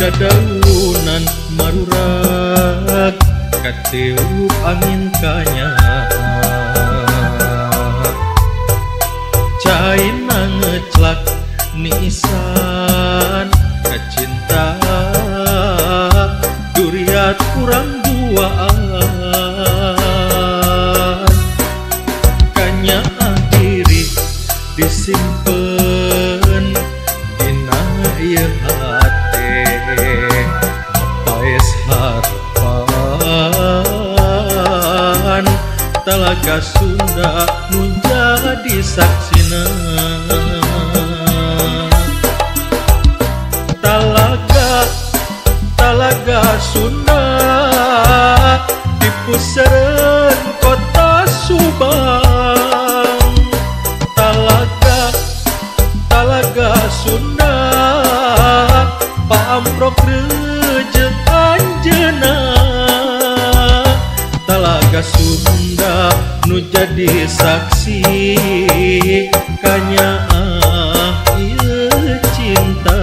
Dadaunan marurak katiup angin kanya caina ngeclak nisan kacinta duriat kurang duaan kanya diri disimpen dina ieu hate paes harapan Talaga Sunda nu jadi saksina. Talaga, Talaga Sunda di pusereun kota Subang. Talaga, Talaga Sunda paamprok reujeung anjeunna. Talaga Sunda nu jadi saksi kanyaah ieu cinta.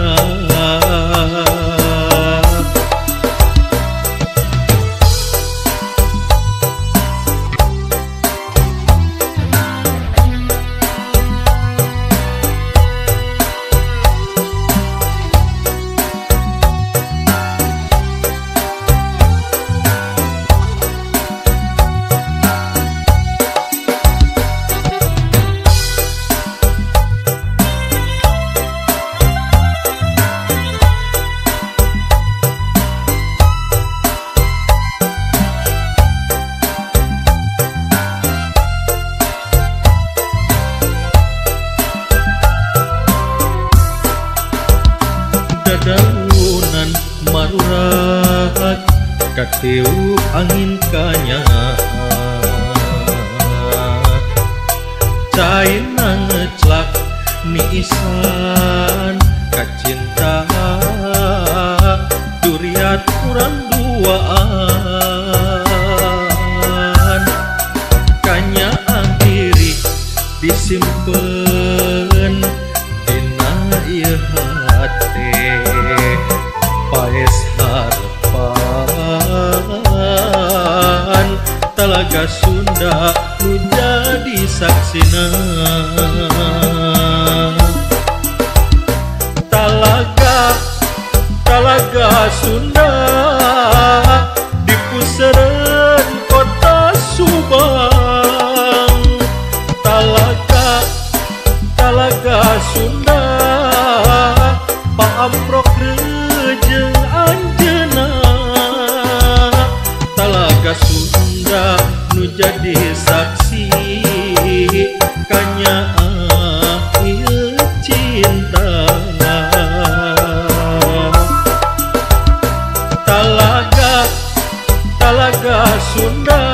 Dadaunan marurak katiup angin kanya caina ngeclak niisan kacinta duriat kurang duaan kanya diri disimpen dina ieu hate paes harapan Talaga Sunda nu jadi saksina. Talaga, Talaga Sunda di pusereun kota Subang. Talaga, Talaga Sunda paamprok reujeung anjeunna. Talaga Sunda nu jadi saksi kanyaah ieu cinta. Talaga, Talaga Sunda